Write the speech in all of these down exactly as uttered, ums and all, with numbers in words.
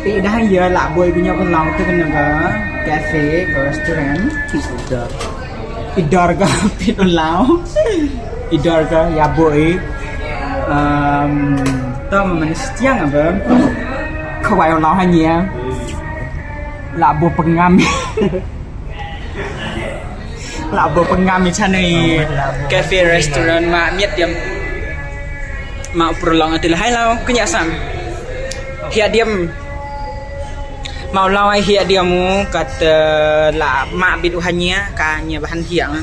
Te i dang ïa lah boi bniah u law te kane ka cafe ka restaurant. I dor ka pit u law. I dor ka ïa boi. Um, to ma man stiang aba. Ka wai u law ha nia. Lah boi pengam. Lah boi pengam i chane cafe restaurant ma miet diam. Ma u prolong ati lah hai law kenya sam. Hiat diam. Ma u law ai hiat diam u kat, eh, la ma bit u hanya ka nia bahan hiat nga.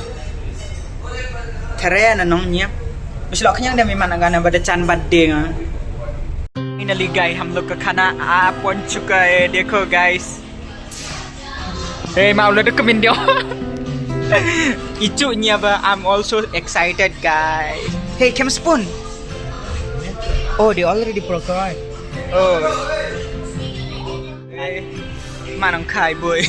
Thare na nong nia. Mesti lok kenyang dia memang nak gana bada chan bad ding. Finally guys, हम लोग का खाना आ पहुंच चुका है। देखो guys। Hey, mau lo dek kemin dia. Ichu nia ba, I'm also excited guys. Hey, kem spoon. Oh, they already broke, right? Oh. Hey, manang kai boy.